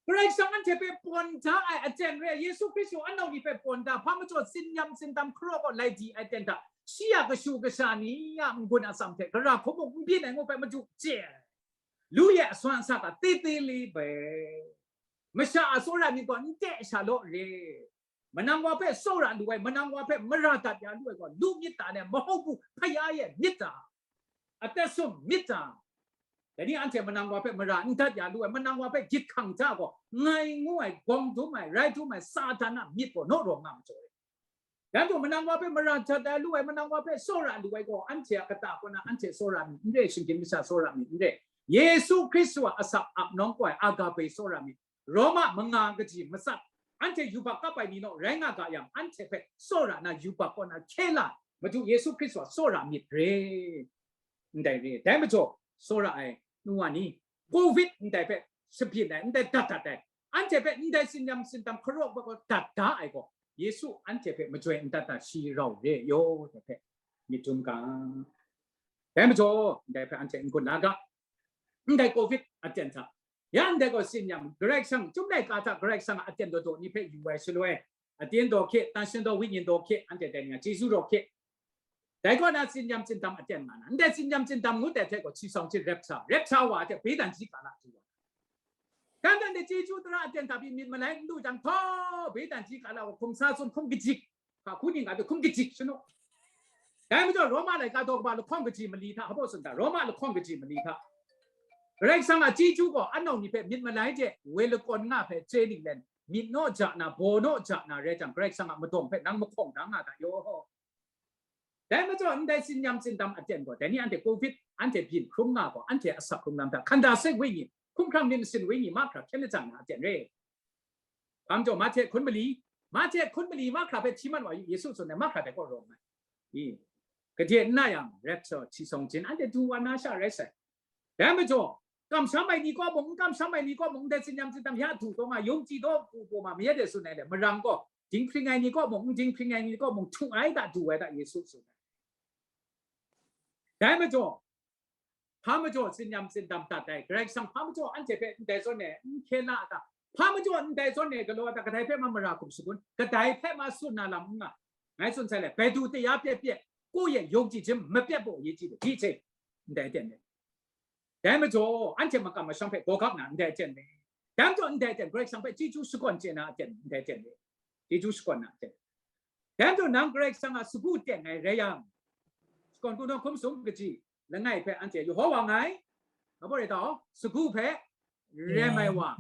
Christ အန်ချေပဲပွန်တာအကျင့်ပဲယေရှုခရစ်အနောက်ဒီပဲပွန်တာဘာမှမဆိုစင်ယမ်စင်တမ်ခရော့ကိုလိုက်ဒီအကျင့်တာရှိရကရှုကရှာနီးရငွန်းအစံထဲကရာခုံးမုံပြင်းနိုင်ငို့ပဲမကျူကျဲလူရဲ့အစွမ်းအစကတေးသေးလေးပဲမရှာအစိုးရမြစ်ကနတဲ့ရှာလို့ရေမနင်ဝါဖက်စောရလူဝဲမနင်ဝါဖက်မရတတ်ရလူဝဲကလူမြစ်တာနဲ့မဟုတ်ဘူးဖယားရဲ့မြစ်တာအသက်ဆုံးမြစ်တာတနည်းအားဖြင့်မနင်ဝါဖက်မရန်တတ်ရလူဝဲမနင်ဝါဖက်จิตခံစားကိုငိုင်ငိုင်ဂုံတုံးမိုင်ရိုက်တုံးမိုင်စာတနာမြစ်ကိုနော်ရောငါမကျော် Yandu manang wa hpe mara jat ai lu ai, manang wa hpe tsawra lu ai gaw, anhte a kata kaw na anhte tsawra myit n re, shinggyim masha tsawra myit n re. Yesu Hkristu a asak ap nawng kau ai agape tsawra myit, Roma manga kaji matsat, anhte yubak kap ai ni naw rai nga ga yang, anhte hpe tsawra na yubak kaw na hkye la, Madu Yesu Hkristu a tsawra myit re. Ndai re, dai majaw, tsawra ai nu wa ni, Covid ndai hpe shabyin ai, ndai dat dat ai, anhte hpe ndai tsin-yam tsin-dam hkaraw hpe gaw dat da ai gaw, Yesu anhte hpe majoi n dat dat shi rau re ai yaw, dai hpe myit dum ga. Dai majaw, ndai hpe anhte n gun la ga. Ndai Covid aten hta, ya ndai gaw tsin-yam, Karai Kasang, chyum laika hta Karai Kasang a aten daw daw ni hpe yu ai shaloi, aten daw hkye, သန့်ရှင်းသောဝိညာဉ်တော် hkye, anhte dai ni a chyeju daw hkye, dai kaw na tsin-yam tsin-dam aten nga na, ndai tsin-yam tsin-dam ngut ai hte gaw, chi sawng chi rapture, rapture wa hte, ဘုရားတန်ကြီးကာလ du wa. Kan dan de chyeju tara aten hta pyi myit malai n du jang, htaw, ဘုရားတန်ကြီးကာလ wa hkum sa tsun, hkum kajik, hpa hku ning a hpe hkum kajik shanu. Dai majaw, Roma laika daw kaba lahkawng kaji mali hta, hpa baw tsun ta, Roma lahkawng kaji mali hta, Karai Kasang a chyeju gaw, anau ni hpe myit malai hte, woi lakawn nga hpe chye ning len, myit naw ja na, baw naw ja na rai jang, Karai Kasang a madawng hpe nang mahkawng da nga ga yaw. Dai majaw, ndai tsin-yam tsin-dam aten gaw, dai ni anhte Covid, anhte byin hkrum nga gaw, anhte asak hkrum lam hta, hkanda seng wenyi, hkumhkrang myit masin wenyi, mahkra hkyen lajang na aten re. Hpa majaw, Mahte hkun mali, Mahte hkun mali, mahkra hpe hti mat wa yu, Yesu tsun ai mahkra dai kaw rawng ai. I, gade n na yang, rapture, chi sawng jin, anhte du wa na sha rai sai. Dai majaw, kamsham ai ni kaw mung, n kamsham ai ni kaw mung, ndai tsin-yam tsin-dam ya du taw nga, yawng chyi daw hku pawma mayat de tsun ai le, marang gaw, dinghpring ai ni kaw mung, n dinghpring ai ni kaw mung, htu ai da, du ai da, Yesu tsun ai. Dai majaw, hpa majaw tsin-yam tsin-dam dat ai, Karai Kasang hpa majaw anhte hpe ndai zawn e n hkye la a ta? Hpa majaw ndai zawn e galaw a ta? Kadai hpe ma mara hkum shagun, kadai hpe ma tsun na lam n nga. Ngai tsun sai le, ဘယ်သူတရားပြက်ပြက် ကိုယ့်ရဲ့ယုံကြည်ခြင်းမပျက်ဖို့အရေးကြီးတယ် ဒီအချိန် ndai aten e. Dai majaw, anhte makam masham hpe gawgap na ndai aten e. Dai majaw, ndai aten, Karai Kasang hpe chyeju shakawn chye na aten, ndai aten e. Chyeju shakawn na aten. Dai majaw, nang Karai Kasang a sagu teng ai rai yang, shakawn hku naw hkum sung kaji langai hpe anhte Yehowa ngai, hpa baw rai ta, sagu hpe rem ai wa,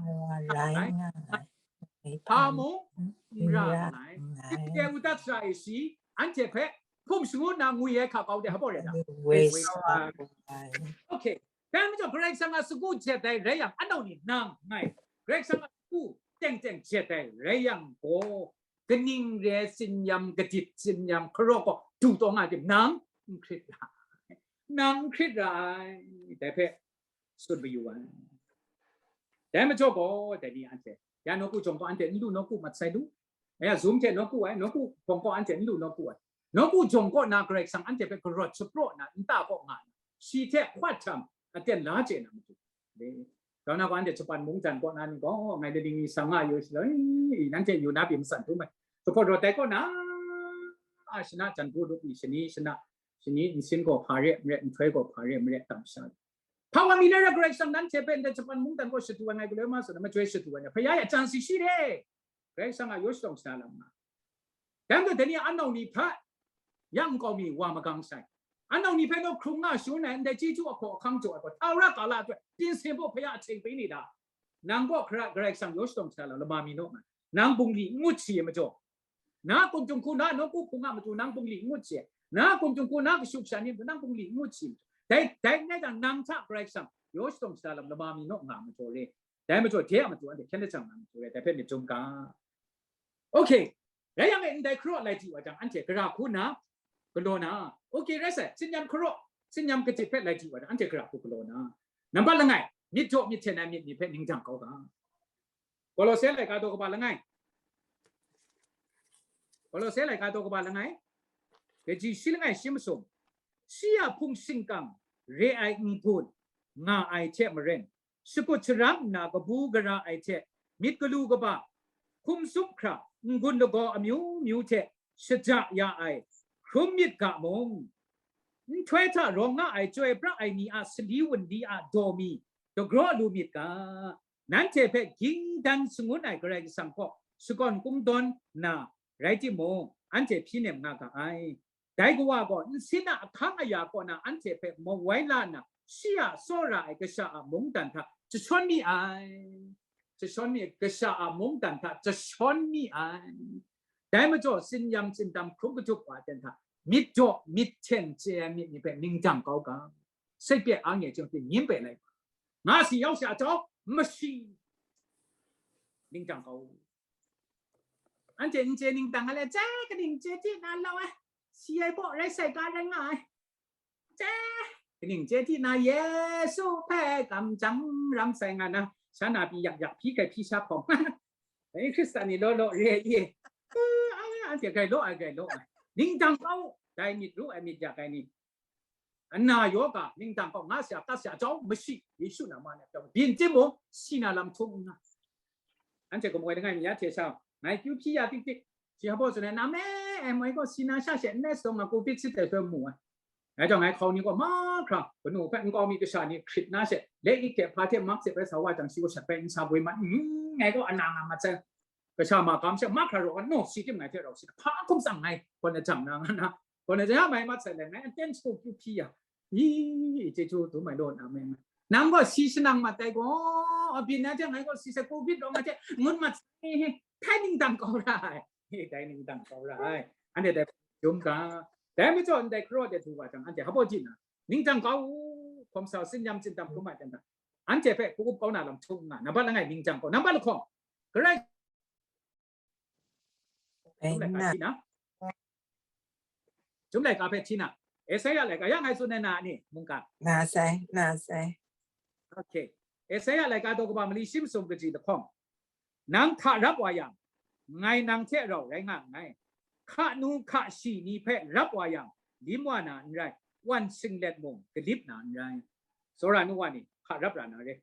rai nga ai, hpa mung n ra nngai, Ipde udat sara e shi, anhte hpe hkum shangun na ngwi ai hka kau de, hpa baw rai ta, wes wa ai. Okay. Dai majaw, Karai Kasang a sagu jet ai rai yang, anau ni nang ngai, Karai Kasang a sagu teng teng jet ai rai yang gaw, kaning re tsin-yam gadit, tsin-yam hkaraw gaw du taw nga tim, nang n hkrit ra ai, nang n hkrit ra ai, dai hpe tsun mayu ai. Dai majaw gaw, dai ni anhte, ya nawku jawng gaw anhte n lu, nawku mat sai lu, ya Zoom hte nawku ai, nawku hpawng gaw anhte n lu, nawku ai. Nawku jawng kaw na Karai Kasang anhte hpe garawt shapraw nna, nta kaw nga nna, shi hte hkawt htam aten la chye na matu, grau na gaw anhte Japan mungdan kaw na ni gaw, ngai laning ni sang nga yu shaloi, nanhte yu na pyi matsan htum ai. Jahpawt rawt ai kaw na, a shana jan hku lup ni, shani shana, shani nsin gaw hpa re ai mare, nhtoi gaw hpa re ai mare, tam sha. Hpa wa mi na ra Karai Kasang nanhte hpe ndai Japan mungdan kaw shadu ai ngai galaw ma tsun ai, majoi shadu ai na, Hpaya ya jan si shi re. Karai Kasang a yaw shadawng shada lam nga. Dai majaw, dai ni a anau ni hpe, ya nkau mi wa magang sai. Anau ni hpe naw hkrung nga shangun ai, ndai chyeju ahkaw ahkang jaw ai gaw, ထာဝရကာလအတွက် ပြင်ဆင်ဖို့ ဘုရားအချိန်ပေးနေတာ. Nang gaw Hkra-, Karai Kasang yaw shadawng shada lam lama mi naw nga. Nang bungli n ngut shi ai majaw, na kuntung hku na nawku hku nga matu nang bungli n ngut shi ai. Na kuntung hku na kashu kasha ni matu nang bungli n ngut shi ai majaw. Dai, dai n rai jang, nang hta Karai Kasang yaw shadawng shada lam lama mi naw nga majaw re. Dai majaw, de a matu anhte hkyen lajang na matu re, dai hpe myit dum ga. Okay, rai yang e, ndai hkaraw lai di wa jang, anhte gara hku na, galaw na, okay, rai sai, tsin-yam hkaraw, tsin-yam gadit hpe lai di wa jang, anhte gara hku galaw na, nambat langai, myit jaw myit hten ai myit ni hpe ningdang kau ga. Kolose laika daw kaba langai. Kolose laika daw kaba langai. Kaji shi langai shi masum. Shi a hpung shingkang re ai n-gun nga ai hte maren, shakut sharam nna kabu gara ai hte, myit galu kaba, hkum sumhkra, n-gun lagaw amyu myu hte shaja ya ai, hkrum myit ga mung, nhtoi hta rawng nga ai chyoi pra ai ni a sali wunli a daw mi dagraw lu myit ga, nanhte hpe ging dan shangun ai Karai Kasang kaw shakawn kungdawn na rai timung, anhte hpyi nem nga ga ai. Dai Kawa gaw nsin a ahkang aya kaw na anhte hpe mawai la nna, shi a tsawra ai kasha a mungdan hta jashawn mi ai. Jashawn mi, kasha a mungdan hta jashawn mi ai. Dai majaw, tsin-yam tsindam hkrum katup wa ten hta, myit jaw myit hten chye ai myit ni hpe ningdang kau ga, စိတ်ပျက်အားငယ်ခြင်းဖြင့် ငြင်းပယ်လိုက်ပါ. ငါ့ဆီရောက်စရာအကြောင်းမရှိ. Ningdang kau. Anhte n chye ningdang ai le, chye kaning chye hti na lau ai, si ai baw rai sai ga rai nga ai. Chye kaning chye hti na Yesu hpe kamsham ram sai nga na, sha na pyi yak yak, hpyi hkrai hpyi sha hkawm. Dai Hkristan ni law law re ai, anhte grai law ai, grai law ai. Ningdang kau, dai myit ru ai myit yak ai ni. Ana yaw ga ningdang kau nga sha, tat sha jau mashi, Yesu na ma na jau. Byin timung, si na lam htung n nga. Anhte gaw moi langai mi ya hte sha, ngai kyu hpyi ya tik tik. Shi hpa baw tsun ai, na me, e moi gaw si na sha she n rai sawng nga, covid sit ai soi mu ai. Ngai jau ngai hkau ni gaw mahkra, kanu hpe nkau mi kasha ni hkrit na she, le ik hte hpa hte mak se bai sa wa jang, shi gaw shat bai n sa boi mat, mm, ngai gaw ana nga mat sai. Kasha ma kam she mahkra raw, no, si tim ngai hte rau si, hpa hkum tsang ngai, kaw na jang na nga na, kaw na jang ya mai mat sai le, ngai anten chyu kyu hpyi ya, i, chyeju dum ai law na me, nang gaw si shanang mat ai gaw, byin na hte ngai gaw si sai, covid rawng ai hte ngut mat sai, htai ningdang kau ra ai, dai ningdang kau ra ai, anhte dai jum ga, dai majaw ndai hkaraw de du wa jang, anhte hpa baw ji na, ningdang kau u, hkawm sa u, tsin-yam tsindam hkrum ai ten hta, anhte hpe hku up kau na lam htung nga, nambat langai ningdang kau, nambat lahkawng, Karai Jum laika hti na. Jum laika hpe hti na. Esaia laika, ya ngai tsun ai na a ni, mungkan? Na sai, na sai. Okay. Esaia laika daw kaba mali shi masum kaji lahkawng, nang hka rap wa yang, ngai nang hte rau rai nga nngai. Hka nu hka shi ni hpe rap wa yang, lim wa na n rai, wan singlet mung galip na n rai. Tsawra nu wa ni, hka rap ra na re.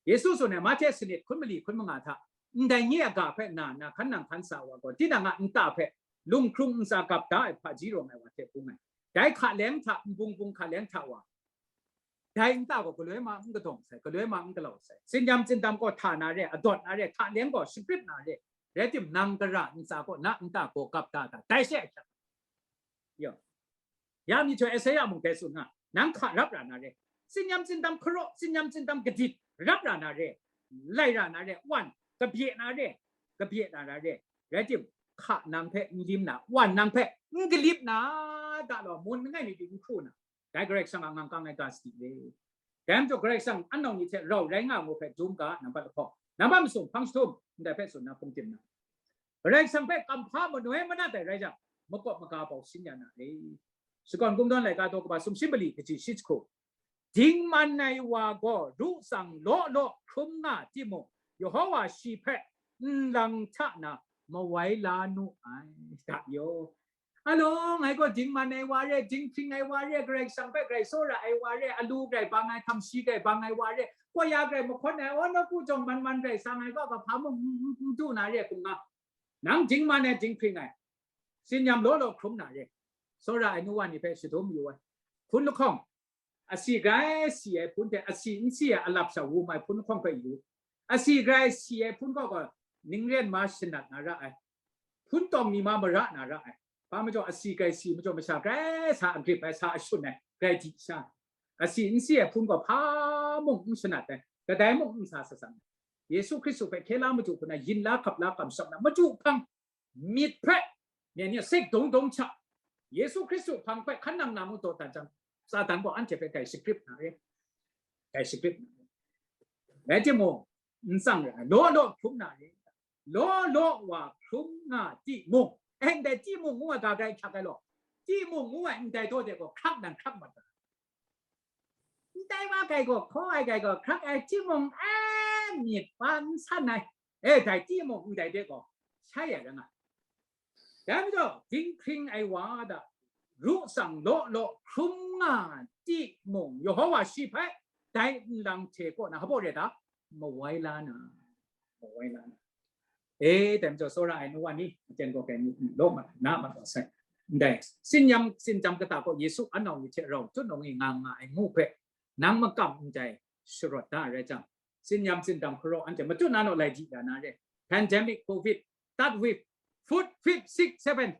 Yesu tsun ai Mahte sanit hkun mali hkun manga hta, ndai nye a ga hpe na na hkan nang hkan sa wa gaw, tinang a nta hpe lunghkrung ntsa gap da ai hpaji rawng ai wa hte bung ai. Dai hka leng hta, nbung bung hka leng hta wa, dai nta gaw galoi ma n kadawng sai, galoi ma n galau sai. Tsin-yam tsindam gaw hta na re, adawt na re, hka leng gaw shagrip na re, rai tim, nang gara ntsa gaw na nta gaw gap da da, dai she ahkyak. Yo. Ya myihtoi Esaia mung dai tsun nga, nang hka rap ra na re, tsin-yam tsindam hkaraw, tsin-yam tsindam gadit rap ra na re, lai ra na re, wan, kabye na re, kabye na ra re, rai tim, hka nang hpe n lim na, wan nang hpe n galip na, da law, mun langai mi pyi n hkru na, dai Karai Kasang a ngang kang ai ga sadi re. Dai majaw Karai Kasang anau ni hte rau rai nga ngu hpe dum ga, nambat lahkawng, nambat masum hpang jahtum, ndai hpe tsun na hpung tim na, Karai Kasang hpe kamhpa manoi manat ai rai jang, makawp maga bau sin ya na re. Shakawn Kungdawn laika daw kaba sumshi mali kaji shi jahku. Dingman ai wa gaw ru tsang law law hkrum nga timung, Yehowa shi hpe nlang hta na mawai la nu ai. Da yaw. Alo, ngai gaw dingman ai wa re, dinghpring ai wa re, Karai Kasang hpe grai tsawra ai wa re, alu grai bang ai, htam shi grai bang ai wa re, kawya grai mahkawn ai, aw, nawku jawng man man grai sa, ngai gaw kahpa mung n, n, n du na re, hkum nga. Nang dingman ai, dinghpring ai, tsin-yam law law hkrum na re, tsawra ai nu wa ni hpe shadum yu ai. Hpun lahkawng, asi grai si ai hpun hte asi n si ai alap sha wum ai hpun lahkawng hpe yu. Asi grai si ai hpun kaw gaw, ningren ma shanat na ra ai, hpun tawng mi ma mara na ra ai. Hpa majaw asi grai si majaw masha grai sa agrip ai, sa ashun ai, grai di sha. Asi n si ai hpun gaw hpa mung n shanat ai, kadai mung n sa satsang ai. Yesu Hkristu hpe hkye la madu hku na, yin la hkap la kamsham na madu hpang myit hpe, myen ni sek dong dong hta, Yesu Hkristu hpang hpe hkan nang na mung dawdan jang, Satan gaw anhte hpe grai shagrip na re, grai shagrip na re. Rai timung, n tsang ra, law law hkrum na re, law law wa hkrum nga timung, eh, ndai timung ngu ai ga grai hkyak ai law, timung ngu ai ndai daw de gaw hkrak nan hkrak mat ga, ndai wa grai gaw, hkaw ai grai gaw, hkrak ai timung, eh, myit pa n san ai, e, dai timung ndai de gaw shai ai rai nga. Dai majaw, dinghpring ai wa da, ru tsang law law hkrum nga timung, Yehova shi hpe dai nlang hte kaw na hpaw rai da, mawai la na, mawai la na. E, dai majaw, tsawra ai nu wa ni, aten gaw kai mi, law mat, na mat wa sai. Ndai, tsin-yam tsin-jam kata kaw Yesu anau ni hte rau tut nawng e nga nga ai ngu hpe, nang makam ndai sharawt da ai rai jang, tsin-yam tsin-jam hkaraw anhte matut na naw lai di la na re. Pandemic, covid, third wave, fourth, fifth, sixth, seventh,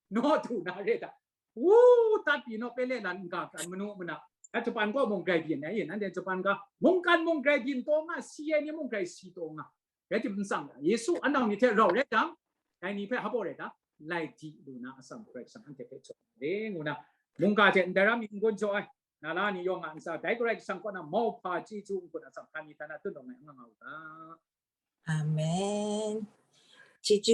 naw du na re ta. Wu, tat pyi naw, pele lan nka kan manu mana. A Japan gaw mung grai byin ai yin, anhte Japan ga mungkan mung grai byin taw nga, si ai ni mung grai si taw nga. Rai tim n tsang, Yesu anau ni hte rau rai jang, dai ni hpe hpaw rai ta, lai di lu na atsam Karai Kasang anhte hpe jaw re ngu na, mungga hte ndai ram mi n-gun jaw ai, na la ni yawng a ntsa, dai Karai Kasang kaw na mauhpa chyeju n-gun atsam, hkan mi hta na tut nawng ai n nga nga u ga. Amen. Chyeju